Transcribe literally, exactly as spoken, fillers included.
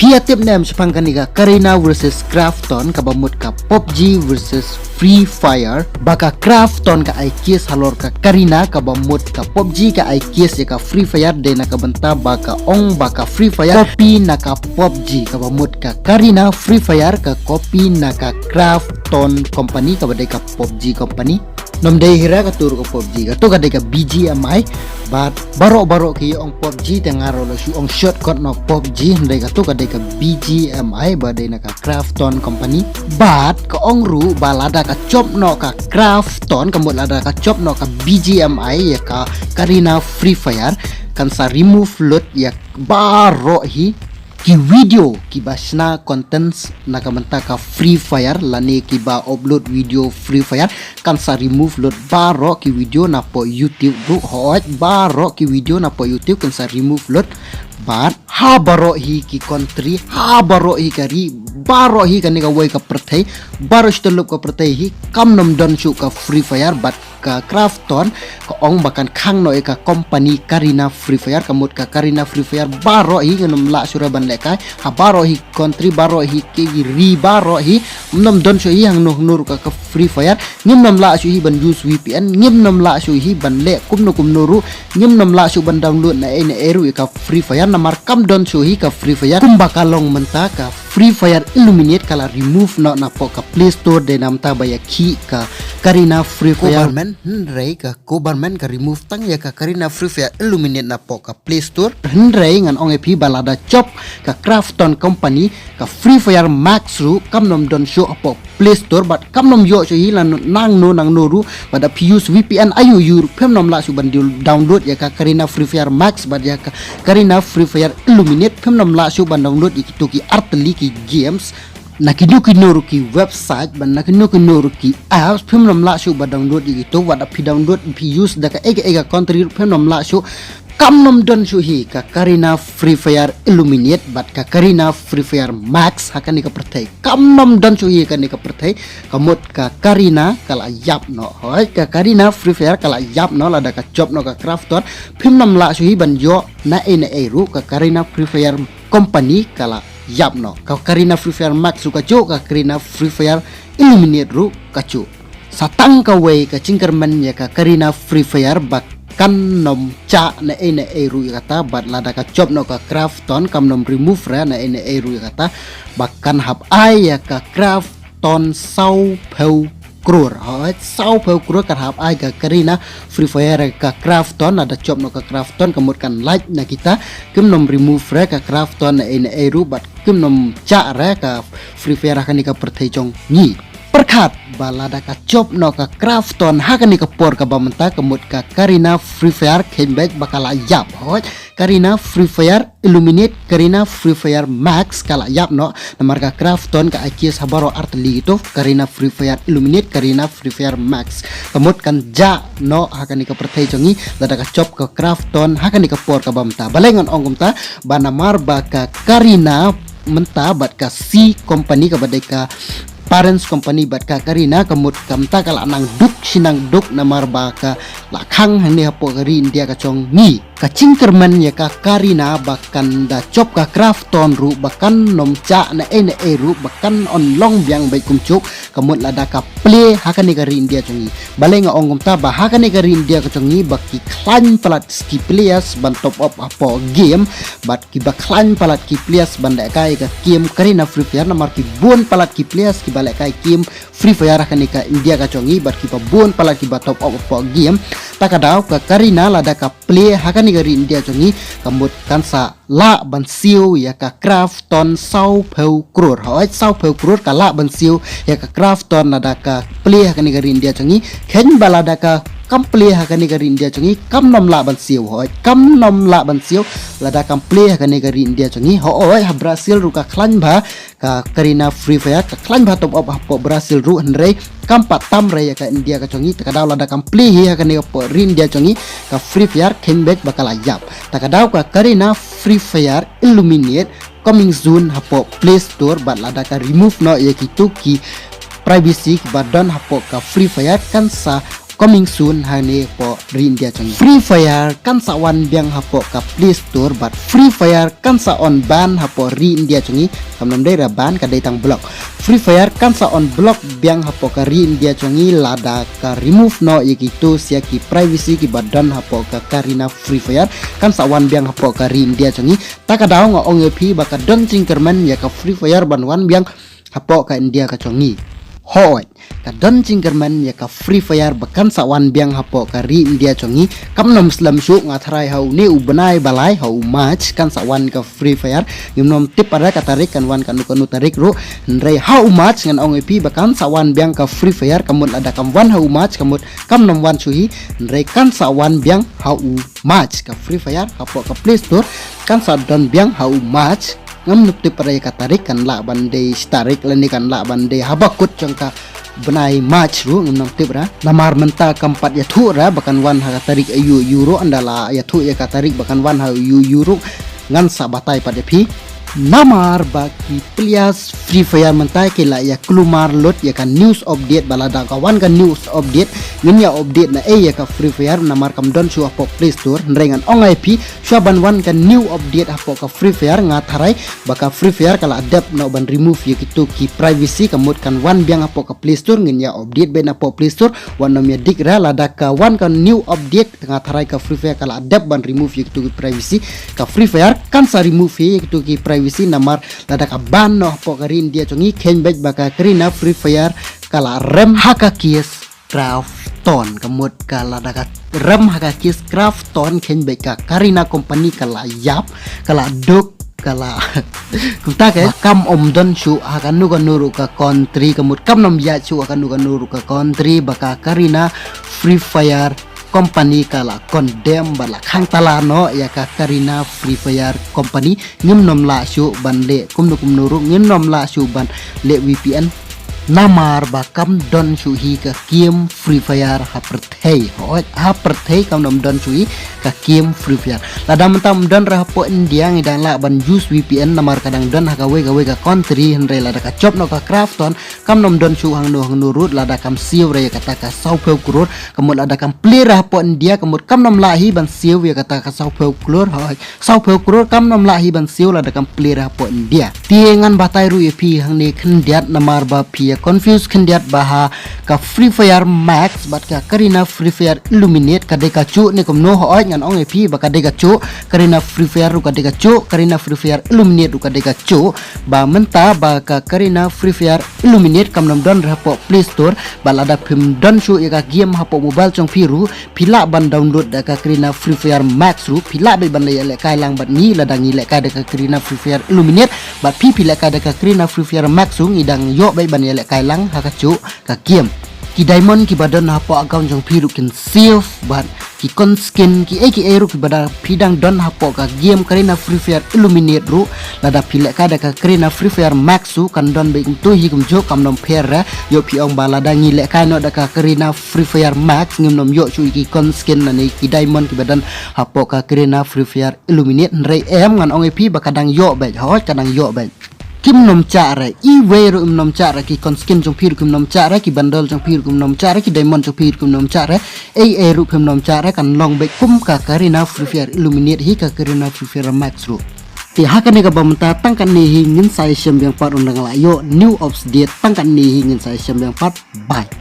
Ki ïa tip ne em shaphang kane ka Karina versus Krafton kaba mut ka PUBG versus Free Fire, ba ka Krafton ka ai case halor ka Karina, kaba mut ka PUBG ka ai case ïa ka Free Fire dei na ka bynta ba ka ong ba ka Free Fire copy na ka PUBG, kaba mut ka Karina Free Fire ka copy na ka Krafton company kaba dei ka PUBG company. Ym dei hi re katu ruh ka PUBG, katu ka dei ka BGMI. Bad baroh baroh ki ong PUBG, te nga ruh la shu ong shortcut noh PUBG, hynrei katu ka dei ka BGMI ba dei na ka Krafton company. Bad ka ong ruh ba lada ka jop noh ka Krafton, ka mut lada ka jop noh ka BGMI ïa ka Karina Free Fire, kan sa remove lut ïa baroh hi ki video kiba shna contents na ka bynta ka Free Fire, lane kiba upload video Free Fire, kan sa remove lut baroh ki video na poh YouTube ruh. Hooid, baroh ki video na poh YouTube kan sa remove lut. Bad ha baroh hi ki country, ha baroh hi ka ri, baroh hi kane kawei ka pyrthei, baroh shi tyllup ka pyrthei hi, kam nym don shuh ka Free Fire, bad ka Krafton ka ong ba kan khang noh ïa ka company Karina Free Fire, ka mut ka Karina Free Fire baroh hi ngin nym lah shuh re ban lehkai ha baroh hi country, baroh hi ki ri, baroh hi, ym nym don shuh hi hangno hangno ruh ka, ka Free Fire, ngim nym lah shuh hi ban use VPN, ngim nym lah shuh hi ban leh kumno kumno ruh, ngim nym lah shuh ban download na ei na ei ruh ïa ka Free Fire, namar kam don shuh hi ka Free Fire, kumba ka long mynta ka Free Fire Illuminate ka la remove noh na poh ka Play Store, dei namar ba ïa ki ka Karina Free Fire government, hynrei ka government ka remove tang ïa ka Karina Free Fire Illuminate na poh ka Play Store. Hynrei ngan ong ïa phi ba lada jop ka Krafton company, ka Free Fire Max ruh kam nym don shuh ha poh Play Store, bad kam nym ïoh shuh hi la nangno nangno ruh, bad da phi use VPN aiu aiu ruh phim nym lah shuh ban dil-, download ïa ka Karina Free Fire Max bad ïa ka Karina Free Fire Illuminate, phim nym lah shuh ban download ïa kitu ki artylli ki games na kino kino ruh ki website, bad na kino kino ruh ki apps, phim nym lah shuh ban download ïa kitu, wat da phi download phi use da kaei kaei ka country ruh phim nym lah shuh. Kam nym don shuh hi ka Karina Free Fire Illuminate bad ka Karina Free Fire Max ha kane ka pyrthei. Kam nym don shuh hi ha kane ka pyrthei. Ka mut ka Karina ka la ïap noh. Hooid, ka Karina Free Fire ka la ïap noh lada ka jop noh ka Krafton. Phim nym lah shuh hi ban ïoh na ei na ei ruh, ka Karina Free Fire company ka la ïap noh. Ka Karina Free Fire Max ruh kajuh, ka Karina Free Fire Illuminate ruh kajuh. Sa tang kawei ka jingkyrmen ïa ka Karina Free Fire ba kan nym jah na ei na ei ruh ïa kata, bad lada ka jop noh ka Krafton kam nym remove re na ei na ei ruh ïa kata, ba kan hap ai ïa ka Krafton sawphew klur. Hooid, sawphew klur kan hap ai ka Karina Free Fire ïa ka Krafton, lada jop noh ka Krafton, ka mut kan lait na kita, kim nym remove re ka Krafton na ei na ei ruh, bad kim nym jah re ka Free Fire ha kane ka pyrthei jong ngi. Pyrkhat ba lada ka jop noh ka Krafton ha kane ka por kaba mynta, ka mut ka Karina Free Fire kheiñ beit ba ka la ïap. Hooid, Karina Free Fire Illuminate, Karina Free Fire Max ka la ïap noh, namar ka Krafton ka ai case ha baroh artylli kitu, Karina Free Fire Illuminate, Karina Free Fire Max. Ka mut kan jah noh ha kane ka pyrthei jong ngi lada ka jop ka Krafton ha kane ka por kaba mynta. Balei ngan ong kumta? Ba namar ba ka Karina mynta bad ka C company kaba dei ka parents company bad ka Karina, ka mut ka mynta ka la nang duk shi nang duk namar ba ka la khang hangne hapoh ka ri India ka jong ngi. Ka jingkyrmen ïa ka Karina ba kan da jop ka Krafton ruh ba kan nym jah na ei na ei ruh, ba kan ym long biang beit kumjuh, ka mut lada ka plie ha kane ka ri India jong ngi. Balei nga ong kumta? Ba ha kane ka ri India ka jong ngi ba ki khlaiñ palat ki players ban top up hapoh game, bad kiba khlaiñ palat ki players ban lehkai ka game Karina Free Fire, namar ki bun palat ki players kiba lehkai game Free Fire ha kane ka India ka jong ngi, bad kiba bun palat kiba top up hapoh game. Ta ka daw ka Karina lada ka plie ha kane ka ri India jong ngi, ka mut kan sa lah ban siew ïa ka Krafton sawphew klur. Hooid, sawphew klur ka lah ban siew ïa ka Krafton lada ka plie ha kane ka ri India jong ngi. Kheiñ ba lada ka kam plie ha kane ka ri India jong ngi, kam nym lah ban siew. Hooid, kam nym lah ban siew lada kam plie ha kane ka ri India jong ngi. Hooid, ha Brazil ruh ka khlaiñ bha ka Karina Free Fire, ka khlaiñ bha top up hapoh Brazil ruh, hynrei kam pat tam re ïa ka India ka jong ngi. Ta ka daw lada kam plie hi ha kane ka poh ri India jong ngi, ka Free Fire kheiñ beit ba ka la ïap. Ta ka daw ka Karina Free Fire Illuminate coming soon hapoh Play Store, bad lada ka remove noh ïa kitu ki privacy kiba don hapoh ka Free Fire, kan sa coming soon hangne hapoh ri India jong ngi. Free Fire kan sa wan biang hapoh ka Play Store bad Free Fire kan sa on ban hapoh ri India jong ngi. Kam nam dei ra ban, ka dei tang block. Free Fire kan sa on block biang hapoh ka ri India jong ngi lada ka remove noh ïa kito sha ki privacy kiba don hapoh ka Garena Free Fire, kan sa wan biang hapoh ka ri India jong ngi. Ta ka daw nga ong ïa phi ba ka don jingkyrmen ïa ka Free Fire ban wan biang hapoh ka India ka jong ngi. Hooid, ka don jingkyrmen ïa ka Free Fire ba kan sa wan biang hapoh ka ri India jong ngi. Kam nam slem shuh, nga tharai ha une u bnai ba lai, ha u March, kan sa wan ka Free Fire. Ngim nam tip pat ka tarik kan wan kano kano tarik ruh. Hynrei ha u March ngan ong ïa phi ba kan sa wan biang ka Free Fire. Ka mut lada kam wan ha u March, ka mut kam nam wan shuh hi. Hynrei kan sa wan biang ha u March ka Free Fire hapoh ka Play Store, kan sa don biang ha u March. Ngam nam tip pat ka tarik, kan lah ban dei shi tarik lane kan lah ban dei haba kut jong ka bnai March ruh, ngam nam tip pat. Namar mynta kam pat ïathuh pat ba kan wan ha ka tarik aïu aïu ruh. Ynda la ïathuh ïa ka tarik ba kan wan ha aïu aïu ruh, ngan sa batai pat ïa phi. Namar ba ki players Free Fire mynta ki la ïakhluh marlut ïa ka news update, ba lada ka wan ka news update ngin ïa update na ei ïa ka Free Fire, namar kam don shuh hapoh Play Store. Hynrei ngan ong ïa phi, shuwa ban wan ka new update hapoh ka Free Fire, nga tharai ba ka Free Fire ka la dep noh ban remove ïa kito ki privacy. Ka mut kan wan biang hapoh ka Play Store, ngin ïa update beit napoh Play Store. Wat nym ïa dik pat, lada ka wan ka new update, nga tharai ka Free Fire ka la dep ban remove ïa kito ki privacy. Ka Free Fire kan sa remove ïa kito ki privacy, namar lada ka ban noh hapoh ka ri India jong ngi, kheiñ beit ba ka Garena Free Fire ka la rem ha ka case Krafton. Ka mut ka lada ka rem ha ka case Krafton, kheiñ beit ka Garena company ka la ïap, ka la duk, ka la kumta ka, ba kam ym don shuh ha kano kano ruh ka country. Ka mut kam nam ïaid shuh ha kano kano ruh ka country ba ka Garena Free Fire company ka la condemn bad la khang tala noh ïa ka Garena Free Fire company. Ngim nam lah shuh ban leh kumno kumno ruh, ngim nam lah shuh ban leh V P N. Namar ba kam don shuh hi ka game Free Fire ha pyrthei. Hooid, ha pyrthei kam nam don shuh hi ka game Free Fire. Lada mynta ym don pat hapoh India, ngi dang lah ban use V P N namar ka dang don ha kawei kawei ka country. Hynrei lada ka jop noh ka Krafton, kam nam don shuh hangno hangno ruh. Lada kam siew pat ïa kata ka sawphew klur, ka mut lada kam play pat hapoh India, ka mut kam nam lah hi ban siew ïa kata ka sawphew klur. Hooid, sawphew klur kam nam lah hi ban siew lada kam play pat hapoh India. Te ngan batai ruh ïa phi hangne khyndiat namar ba phi ïa confuse khyndiat ba ha ka Free Fire Max bad ka Garena Free Fire Illuminate ka dei kajuh ne kumno. Hooid, ngan ong ïa phi ba ka dei kajuh. Garena Free Fire ruh ka dei kajuh, Garena Free Fire Illuminate ruh ka dei kajuh. Ba mynta ba ka Garena Free Fire Illuminate kam nam don pat hapoh Play Store, bad lada phim don shuh ïa ka game hapoh mobile jong phi ruh, phi lah ban download da ka Garena Free Fire Max ruh. Phi lah beit ban ïalehkai lang bad ngi lada ngi lehkai da ka Garena Free Fire Illuminate, bad phi phi lehkai da ka Garena Free Fire Max ruh, ngi dang ïoh beit ban ïalehkai lang ha kajuh ka game. Ki diamond kiba don hapoh account jong phi ruh kin save, bad ki coin skin kiei kiei ruh kiba da phi dang don hapoh ka game Garena Free Fire Illuminate ruh, lada phi lehkai da ka Garena Free Fire Max ruh kan don beit kumto hi kumjuh, kam nam pher pat. Ïoh phi ong ba lada ngi lehkai noh da ka Garena Free Fire Max ngim nam ïoh shuh ïa ki coin skin lane ki diamond kiba don hapoh ka Garena Free Fire Illuminate. Hynrei em, ngan ong ïa phi ba ka dang ïoh beit. Hooid, ka dang ïoh beit. Kim nam jah pat, iwei ruh im nam jah pat, ki coin skin jong phi ruh kim nam jah pat, ki bundle jong phi ruh kim nam jah pat, ki diamond jong phi ruh kim nam jah pat, ei ei ruh phim nam jah pat, kan long beit kum ka Garena Free Fire Illuminate hi ka Garena Free Fire Max ruh. Te ha kane kaba mynta tang katne hi, ngin sa ïashem biang pat, ynda nga la ïoh new update tang katne hi ngin sa ïashem biang pat. Bye.